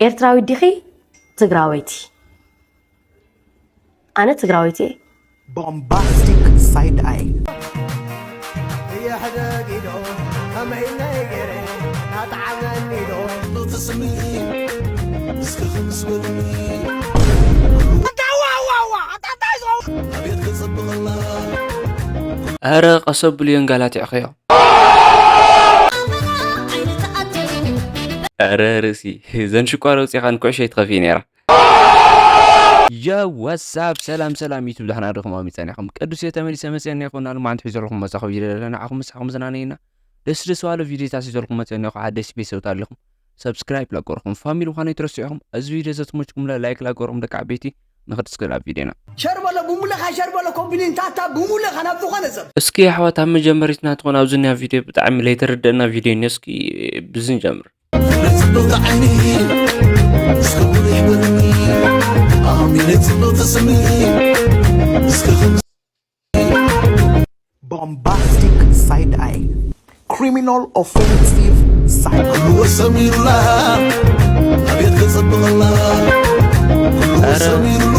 ኤርትራዊት ዲኺ ትግራወይቲ? ኣነ ትግራወይቲ እየ። Bombastic side eye. ኣረ ቀሰ ብልዮን ጋላት ይዕኸዮ። ኣረ ርእሲ ዘን ሽቋር ኣውፂኻ ንኩዕሾ ይትኸፊ ነይራ። ዮ ዋትሳፕ ሰላም ሰላም ዩቱብ ዳሕና ዲኹም ኣሚፀና ኢኹም ቅዱስ እየ ተመሊሰ መፅአ እኒኹ ናሉ ማዓንቲ ሒዘልኩም መፃኹ ቪድዮ ዘለና ንዓኹም ምሳኹም ዝናነይና ደስ ደስ ባለ ቪድዮታት ሒዘልኩም መፅአ እኒኹ ሓደሽ ቤተሰብታት ኣለኹም ሰብስክራይብ ላገርኹም ፋሚሊ ምዃኑ ይትረስዑ ኢኹም እዚ ቪድዮ ዘትመችኩም ላይክ ላገርኹም ደቂ ዓበይቲ ንኽድስክል ኣብ ቪድዮና ሸር በሎ ብሙለኻ ሸር በሎ ኮምፕሊን ታታ ብሙለኻ ናብ ዝኾነ ሰብ እስኪ ኣሕዋት ኣብ መጀመሪትና ትኾን ኣብዚ ኒያ ቪድዮ ብጣዕሚ ለይተረደእና ቪድዮ እኒኦ እስኪ ብዝን ጀምር ጽብቕቲ ዓይኒ እስከ ቁሪ ይበልኒ ኣሚነ ጽብቕቲ ስምዒ እስከ ከም Bombastic side eye. Criminal offensive side eye. ኩሉ ወሰሚሩላ ኣቤት ክጽብቕላ ኩሉ ወሰሚሩሉ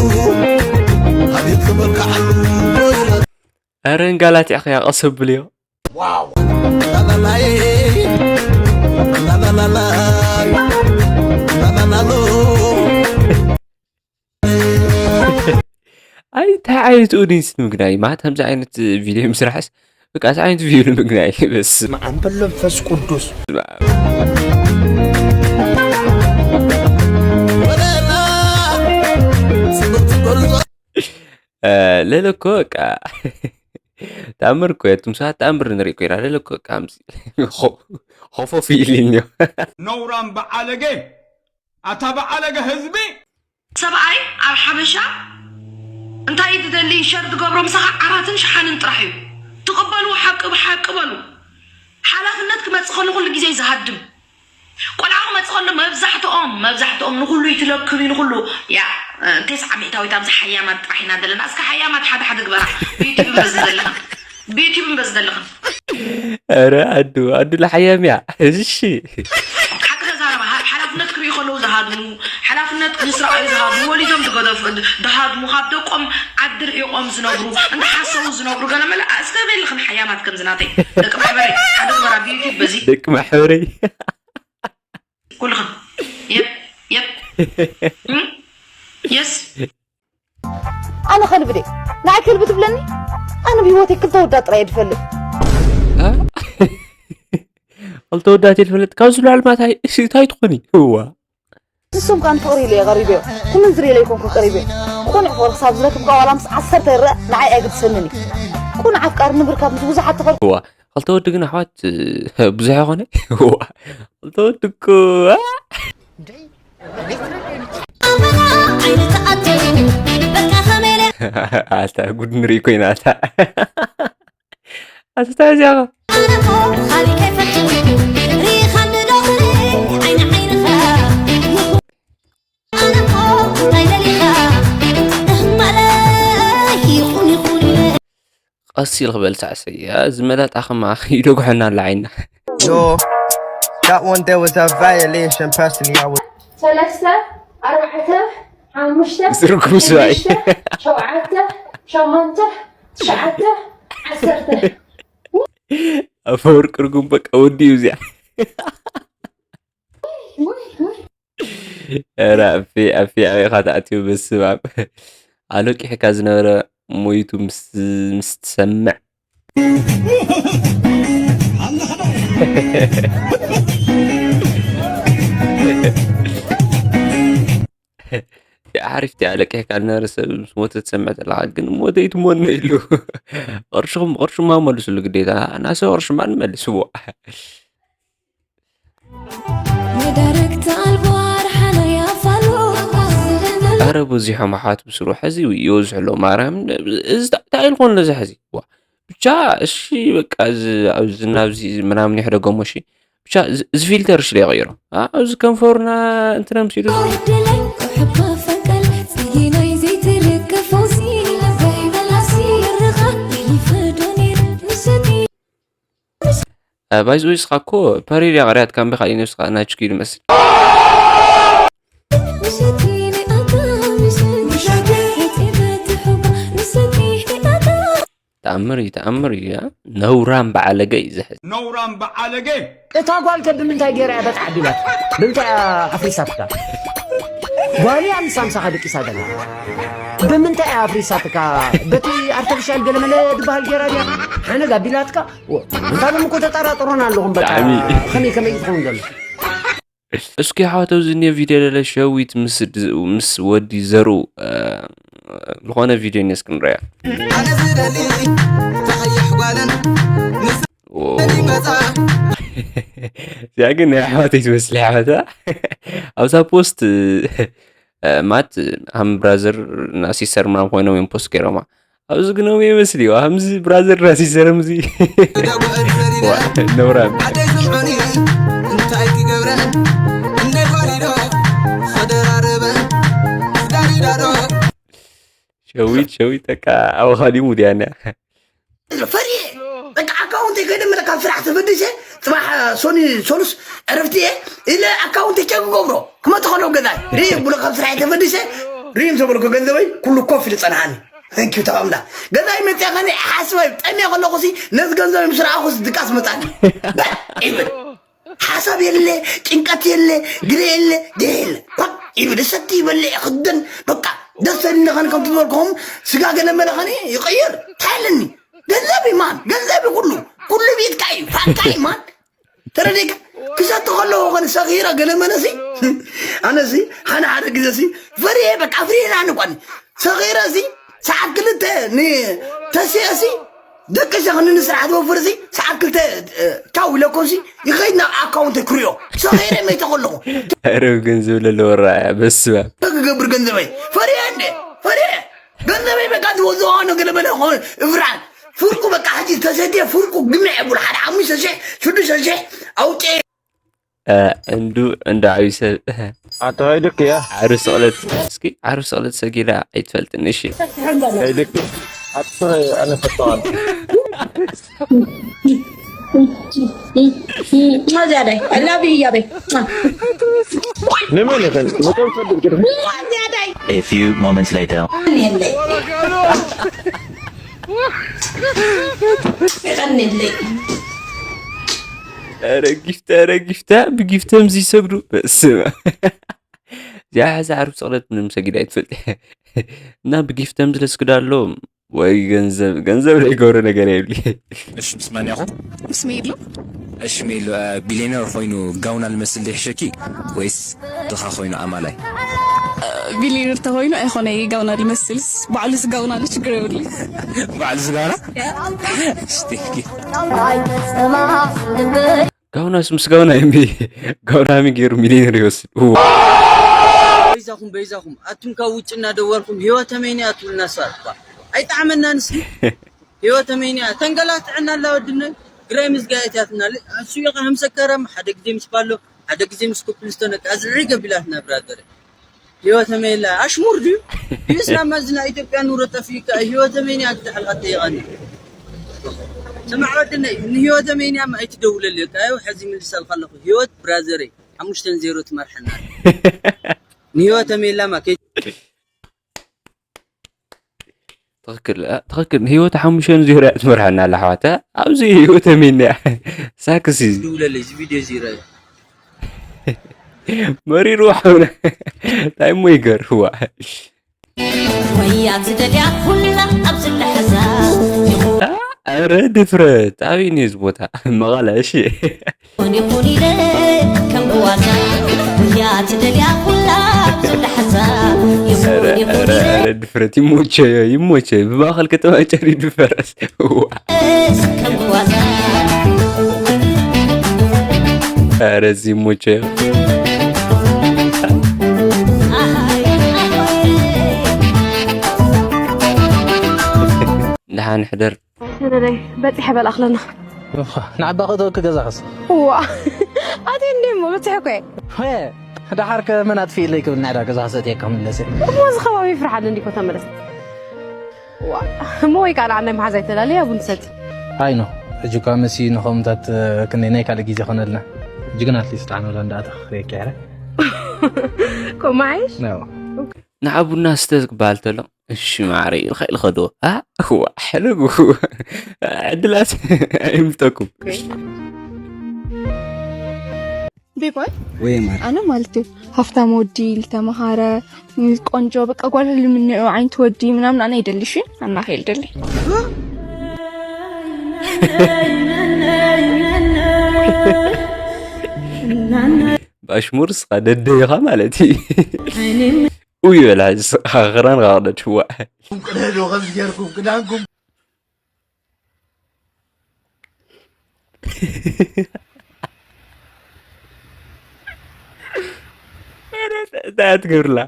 ኣቤት ክመርካዓሉ ወይላ ኣረ ንጋላት ኢኻ ያቐሰብልዮ ላላላይ ላላላላይ ላላላሎ ኣይ እንታይ ዓይነት ኦዲንስ ንምግናይ ማለት ከምዚ ዓይነት ቪድዮ ምስራሕስ በቃ እዚ ዓይነት ቪድዮ ንምግናይ በስ መዓን በሎ መንፈስ ቅዱስ ለለኮ በቃ ተኣምር እኮ እየ ትምሳት ተኣምር ንርኢ ኮይና ለለኮ በቃ ከምዚ ኾፎፍ ኢልንዮ ነውራም በዓለገ ኣታ በዓለገ ህዝቢ ሰብኣይ ኣብ ሓበሻ እንታይ እዩ ትደሊ ሸር ትገብሮ ምሳኻ ዓራትን ሸሓንን ጥራሕ እዩ ትቕበልዎ ሓቂ ብሓቂ በሉ ሓላፍነት ክመፅእ ከሎ ኩሉ ግዜ እዩ ዝሃድም ቆልዓ ክመፅእ ከሎ መብዛሕትኦም መብዛሕትኦም ንኩሉ ይትለክብ እዩ ንኩሉ ያ እንተይስ ዓሚእታዊት ኣብዚ ሓያማት ጥራሕ ኢና ዘለና እስከ ሓያማት ሓደ ሓደ ግበራ ብዩቲብ እምበር ዝደለኽን ብዩቲብ እምበር ዝደለኽን ኧረ ኣዱ ኣዱ ለሓያም እያ እሺ ሓቂ ተዛረባ ሓላፍነት ክርእዩ ከለዉ ዝሃድሙ ሓላፍነት ምስ ረኣዩ ዝሃድሙ ወሊዶም ዝገደፉ ዝሃድሙ ካብ ደቆም ዓዲ ርሒቖም ዝነብሩ እንዳሓሰቡ ዝነብሩ ገለመለ ኣስተብየልኽን ሓያማት ከምዚ ናተይ ደቂ ማሕበረይ ሓደ ግበራ ብዩቲብ በዚ ደቂ ማሕበረይ ኩልኽን የብ የብ የስ ኣነ ከልቢ ድየ ንዓይ ከልቢ ትብለኒ ኣነ ብሂወተይ ክልተ ወዳት ጥራይ እየ ዝፈልጥ ክልተ ወዳት እየ ዝፈልጥ ካብዚ ላዕሊ ማታይ እንታይ ትኾኒ እዋ ንሶም ከዓ ንፍቕሪ ኢለ እየ ቀሪበዮ ክምንዝር ኢለ ኣይኮንኩ ቀሪበዮ ቁኑዕ ፍቕሪ ክሳብ ዝረክብ ከዓ ዋላ ምስ ዓሰርተ ይረአ ንዓይ ኣይግድሰንን እዩ ቁኑዕ ኣፍቃሪ ንብርካብ ምስ ብዙሓት ተኸል እዋ ክልተ ወዲ ግን ኣሕዋት ብዙሕ ይኾነ እዋ ክልተ ወዲ እኮ ኣታ ጉድ ንርኢ ኮይና ኣታ ኣታ እዚኣ ቀስ ኢልክ በል ሳዕሰይ እዚ መላጣ ከማ ይደጉሐና ኣላ ዓይና Yo, that one there was a violation. Personally, I would. ሰለስተ ኣርባዕተ ሓሙሽተ ዝርጉም ሰብኣይ ሽዱሽተ ሸውዓተ ሸሞንተ ትሽዓተ ዓሰርተ ኣፈወርቂ ርጉም በቃ ወዲኡ እዚኣ ኧረ ኣፌ ኣፌ ኣበይ ኢኻ ተኣትዮ በስባብ ኣሎቂሕካ ዝነበረ ሞይቱ ምስ ምስ ትሰምዕ ዓሪፍቲ ኣለቂሕካ ዝነበረ ሰብ ምስ ሞተ ትሰምዕ ዘለኻ ግን ሞተ ይትሞነ ኢሉ ቅርሽኹም ቅርሽማ መልሱሉ ግዴታ ናሰብ ቅርሽማ ንመልስዎ ኣረ በዚሖም ኣሕዋት ብስሩ ሕዚ ይወዝሑ ኣለዉ ማርያም እዚ እንታይ ኢልኮን ነዚ ሕዚ ዋ ብቻ እሺ በቃ እዚ ኣብዚ ናብዚ ምናምን ይሕደጎሞ እሺ ብቻ እዚ ፊልተር እሺ ይቀይሮ ኣብዚ ከንፈሩና እንትነ ምሲሉ ባይዝወይ ስኻ እኮ ፐሬድ ያቕርያት ካምቢ ካልእ ነብስኻ ናችኩ ይመስል ተኣምር እዩ፣ ተኣምር እዩ። ያ ነውራም በዓለገ እዩ ዝሕዝ። ነውራም በዓለገ። እታ ጓል ከ ብምንታይ ገይራ እያ በጣሕ ኣቢላት? ብምንታይ እያ ኣፍሪሳትካ? ጓል እያ ንሳ ምሳኻ ደቂሳ ዘላ። ብምንታይ እያ ኣፍሪሳትካ? በቲ ኣርቲፊሻል ገለመለ ዝበሃል ገይራ ድያ ሓነግ ኣቢላትካ? ወ-፣ እንታ ደም እኮ ተጠራጥሮን ኣለኹም በቃ። ብጣዕሚ። ከመይ ከመይ እዩ ዝኸውን ዘሎ? እስኪ ሓወተው ዝኔ ቪድዮ ለለ ሸዊት ምስ ድ-፣ ምስ ወዲ ዘሩ፣ እ፣ ዝኾነ ቪድዮ እኔ እስኪ ንረያ። ኣነ ዝደሊ ተቐይሕ ጓልን ምስ ኦ። ይመጻ። እዚኣ ግን ናይ ኣሕዋተይ ትመስል ኣሕዋታ። ኣብዛ ፖስት፣ እ፣ ማት ሃም ብራዘር እና ሲስተር ምናምን ኮይኖም እዮም ፖስት ገይሮማ። ኣብዚ ግን ኦም ይመስል እዩ። ሃምዚ ብራዘር እና ሲስተር ሃምዚ። ደጉዕን ዘሪደ ዋ፣ ነውራም። ዓደይ ስምዑኒ እንታይ ክገብረን እንደ ጓሊዶ ኸደራረበን ዝዳሪዳዶ። ሸዊት፣ ሸዊት፣ በቃ ኣብ ኻሊሙ ድያና። ፈሪየ። በቃ ኣካውንተይ ከይደ መለ ካብ ስራሕ ተፈዲሰ፣ ጽባሕ ሶኒ ሰሉስ ዕረፍቲ እየ ኢለ ኣካውንተይ ቸክ ክገብሮ ክመጽእ ከሎ ገዛይ ሪእ ብሎ ካብ ስራሕ ተፈዲሰ፣ ሪም ዘበልኩ ገንዘበይ ኩሉ ኮፍ ኢሉ ጸንሓኒ። Thank you ተባምና። ገዛይ መጽያ ከኒ ሓስበ ጠምየ ከለኹሲ ነዚ ገንዘበይ ምስ ረኣኹስ ድቃስ መጻኒ። በ-፣ ይብል። ሓሳብ የለ፣ ጭንቀት የለ፣ ግረ የለ፣ ገ የለ። ኳ ይብል፣ እሰቲ ይበልዕ፣ ይኽደን፣ በቃ ደስ ዘኒ ኸን ከም ትበልኩም ስጋ ገለ መለ ኸኒ ይቕይር። እንታይ ኣለኒ? ገንዘብ እዩ ማን፣ ገንዘብ እዩ ኩሉ። ኩሉ ቤትካ እዩ፣ ፋካ እዩ ማን። ተረዲእካ? ክሰቲ ከለኹ ኸን ሰኺረ ገለ መለሲ፣ ኣነሲ ሓነ ሓደ ግዘሲ ፈሪየ፣ በቃ ፍሪና ንቋኒ። ሰኺረሲ ሰዓት ክልተ ንተሲአሲ ደቂ ሸኽኒ ንስራሕ ትወፍርሲ ሰዓት ክልተ፣ እ፣ ቻው ኢለኩምሲ ይኸይድ ናብ ኣካውንት ክሪኦ። ሰኺረ መይተ ከለኹ። ኧረ ገንዘብ ለለወራ እያ፣ በስመ ኣብ። እንታይ ክገብር ገንዘበይ? ፈሪየ እንደ፣ ፈሪየ። ገንዘበይ በቃ ዝወዝኦ ገለ መለ ኾ-፣ እፍራን። ፍርቁ በቃ ሕጂ ተሰድየ ፍርቁ ግምዕ የብሉ። ሓደ ሓሙሽተ ሽሕ፣ ሽዱሽተ ሽሕ ኣውጥየ። እ፣ እንዱ፣ እንዱ ዓብዪ ሰብ። ኣቶ ሃይልክ እያ። ዓርቢ ስቕለት፣ እስኪ ዓርቢ ስቕለት ሰጊዳ ኣይትፈልጥን፣ እሺ። ሃይልክ፣ ኣቶ ኣነ ፈተዋል። ዝያዳይ፣ I love you፣ ዝያዳይ። ንመን ይኸን? መቶም ፈልጥ ግርም። ዝያዳይ። A few moments later. የለይ። የቐንየለይ። ኧረ ጊፍታ፣ ኧረ ጊፍታ፣ ብጊፍተም ዝይሰግዱ። በስመ ኣብ። እዚኣ ሕዚ ዓርቢ ስቕለት ምንም ሰጊዳ ኣይትፈልጥ። እና ብጊፍተም ዝለስግዳ ኣሎ ወይ ገንዘብ፣ ገንዘብ ዘይገብሮ ነገር የብሊ። እሺ፣ ምስ መን ኢኹም? ምስ ሜሉ። እሺ፣ ሜሉ፣ እ፣ ቢልዮነር ኮይኑ ጋውና ልመስል ዶ ይሕሸኪ ወይስ ድኻ ኮይኑ ኣማላይ? እ፣ ቢልዮነር ተኾይኑ ኣይኾነ፣ ጋውና ልመስልስ፣ ባዕሉስ ጋውና ኣሎ፣ ችግር የብሉን። ባዕሉስ ጋውና? ያ። እሺ፣ ቴንኪ። ጋውናስ ምስ ጋውና እምቢ። ጋውና ሃሚ ገይሩ ሚሊዮነር ይወስድ። ው። በይዛኹም፣ በይዛኹም፣ ኣቱም ካብ ውጭ እናደወልኩም ህይወት ተመይኒ ኣትብሉና፣ እሷ እኳ ኣይጠዓመናን እስኪ። ህይወት ተመይኒ ተንገላትዐና ኣላ ወድነ። ግራይ ምዝጋየት ያትና። እሱ ይኸ ከም ሰከረም ሓደ ግዜ ምስ ባሎ፣ ሓደ ግዜ ምስ ኮፕልስቶን፣ በቃ ዝዒ ገቢላትና ብራዘር። ህይወት ተመይላ ኣሽሙር ድዩ? ድዩስ ናብ መዝና ኢትዮጵያ ኑሮ ጠፊእካ? ህይወት ተመይኒ ኣግዛሕልካ ጠይቐኒ። ስማዕ ወድነይ፣ ንህይወት ተመይኒ ኣማ ኣይትደውለልዮ። ካዮ ሕዚ ይምልሰልካ ኣለኹ። ህይወት ብራዘረይ፣ ሓሙሽተን ዜሮ ትመርሐና። ንህይወት ተመይላማ ከይ- ትኽክል፣ እ፣ ትኽክል። ንህይወት ሓሙሽተን ዜሮ እያ ትመርሐና ኣላ ኣሕዋት፣ እ? ኣብዚ ህይወት ተመይኒ እያ። ሳክሲ። ደውለለይ፣ እዚ ቪድዮ እዚ ይረኣዩ። መሪሩ ሓውና። እንታይ እሞ ይገርህዋ? ወያ ትደልያ ኩላ ኣብ ዝለሐዛ ይኹን ኣ፣ ኧረ ድፍረት፣ ኣበይ እዩ እዚ ቦታ? መቐለ፣ እሺ። ይኹን ይኹን ኢለ ከም ብዋዛ ወያ ትደልያ ኩላ ኣብ ዝለሐዛ ይኹን ኧረ፣ ይኹን ኧረ፣ ኢለ ኧረ ድፍረት፣ ይሞቸዮ፣ ይሞቸዮ። ብማእኸል ከተማ ጨሪዱ ፈረስ። እዋ። ከም ብዋዛ ኧረ እዚ ይሞቸዮ። ኣሃይ፣ ኣሃይ። ደሓን ሕደር። ሰደደይ፣ በጺሐ በል ኣኽለና። ንዓባ ከተወኪ ገዛኽስ? እዋ፣ ኣትየ እንዴ እሞ፣ በጺሐ እኮ እየ። ሄ፣ ደሓር ከ መን ኣጥፊእለይ ክብል ናይ ዕዳ ገዛ ክሰጥየካ ክምለስ እየ። እሞ እዚ ከባቢ ይፍርሓኒ እንዲኮ ተመለስ። እዋ፣ እሞ ወይ ከዓ ንዓናይ መሓዛይ ተላለየ ቡን ትሰቲ። ኣይ ኖ፣ ሕጂ እኳ መሲ ንኸምታት ክንደይ ናይ ካልእ ግዜ ኾነልና። ሕጂ ግን ኣትሊስት ዓመላ እንዳኣተኽ ክርእየኪ እየ። ኮማይሽ? ናው። ንዓ ቡና ስተ ክበሃል ተሎ፣ እሺ ማዕረ ኢልካ ኢልኸዶ። ዋ፣ ሕለጉ። ዕድላት ኣይምልጠኩም። ቤባይ ወይ ማር ኣነ ማለት እዩ ሃፍታም ወዲ ዝተመሃረ ቆንጆ በቃ ጓል ህልምንኡ ዓይነት ወዲ ምናምን ኣነ ይደልሽ ኣናኸ ይልደሊ ባሽሙር ስኻ ደደይኻ ማለት እዩ። ውይ በላ ስኻ ክራን ኻቕደድ ሽዋ። እንታይ ትገብርላ?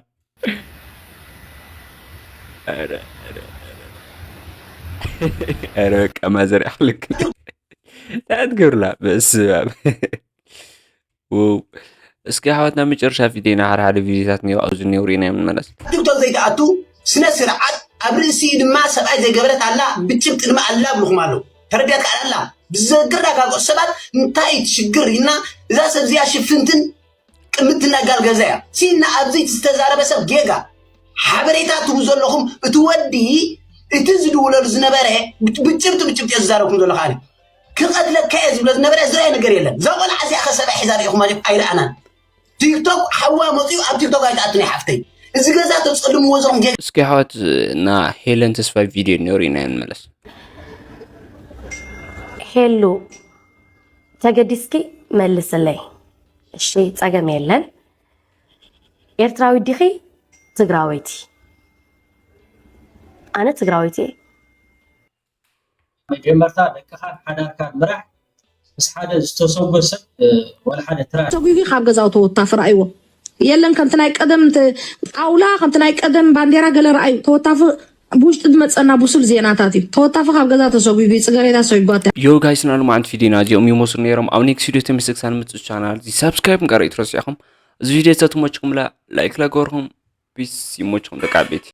ኧረ በቃ ማዘር ይሓልክ። እንታይ ትገብርላ? በስመ ኣብ። ውው። እስኪ ኣሕዋትና መጨረሻ ቪድዮና ሓደ ሓደ ቪድዮታት እኒኦ ኣብዚ እኒኦ ርኢና የምንመለስ። ቲክቶክ ዘይትኣቱ ስነ ስርዓት ኣብ ርእሲ ድማ ሰብኣይ ዘይገበረት ኣላ ብጭብጢ ድማ ኣላ ብልኹም ኣለዉ ተረዲኣትካ ኣላ ብዘግርዳ ካልኦት ሰባት እንታይ ትሽግር ኢልና እዛ ሰብ እዚኣ ሽፍንትን ቅምትና ጋል ገዛ እያ ሲና ኣብዚ ዝተዛረበ ሰብ ጌጋ ሓበሬታ ትቡ ዘለኹም እቲ ወዲ እቲ ዝድውለሉ ዝነበረ ብጭብጢ ብጭብጢ እየ ዝዛረብኩም ዘለኹ ኣነ ክቐትለካ እየ ዝብሎ ዝነበረ ዝረኣየ ነገር የለን እዛ ቆልዓ እዚኣ ከሰብኣ ሒዛ ርኢኹማ ዲኹም ኣይረኣናን ቲክቶክ ሓዋ መፅኡ ኣብ ቲክቶክ ኣይትኣቱን እየ ሓፍተይ እዚ ገዛ ተፀልምዎ ዘለኹም ጌጋ እስኪ ኣሕዋት እና ሄለን ተስፋይ ቪድዮ እኒኦ ርኢና የምንመለስ። ሄሉ ተገዲስኪ መልስለይ። እሺ ጸገም የለን። ኤርትራዊት ዲኺ ትግራወይቲ? ኣነ ትግራወይቲ እየ። መጀመርታ ደቅኻን ሓዳርካን ምራሕ ምስ ሓደ ዝተሰጎ ሰብ ወላ ሓደ ትራሽ ተጒጒ ካብ ገዛው ተወታፍ ረኣይዎ የለን ከምቲ ናይ ቀደም ተ- ጣውላ ከምቲ ናይ ቀደም ባንዴራ ገለ ረኣዩ ተወታፍ ብውሽጢ ዝመፀና ብሱል ዜናታት እዩ ተወታፍ ካብ ገዛ ተሰጒጒ ፅገሬዳ ሰጒጓት ዮ ጋይስ ና ልማዓንቲ ቪዲዮና እዚኦም ይመስሉ ነይሮም ኣብ ኔክስት ቪዲዮ ተመልሰ ክሳን ምፅእ ቻናል እዚ ሳብስክራይብ ምቃር ይትረስዕኹም እዚ ቪዲዮ ተትመችኹምላ ላይክ ላገርኹም ፒስ ይመችኹም ደቂ ዓበይቲ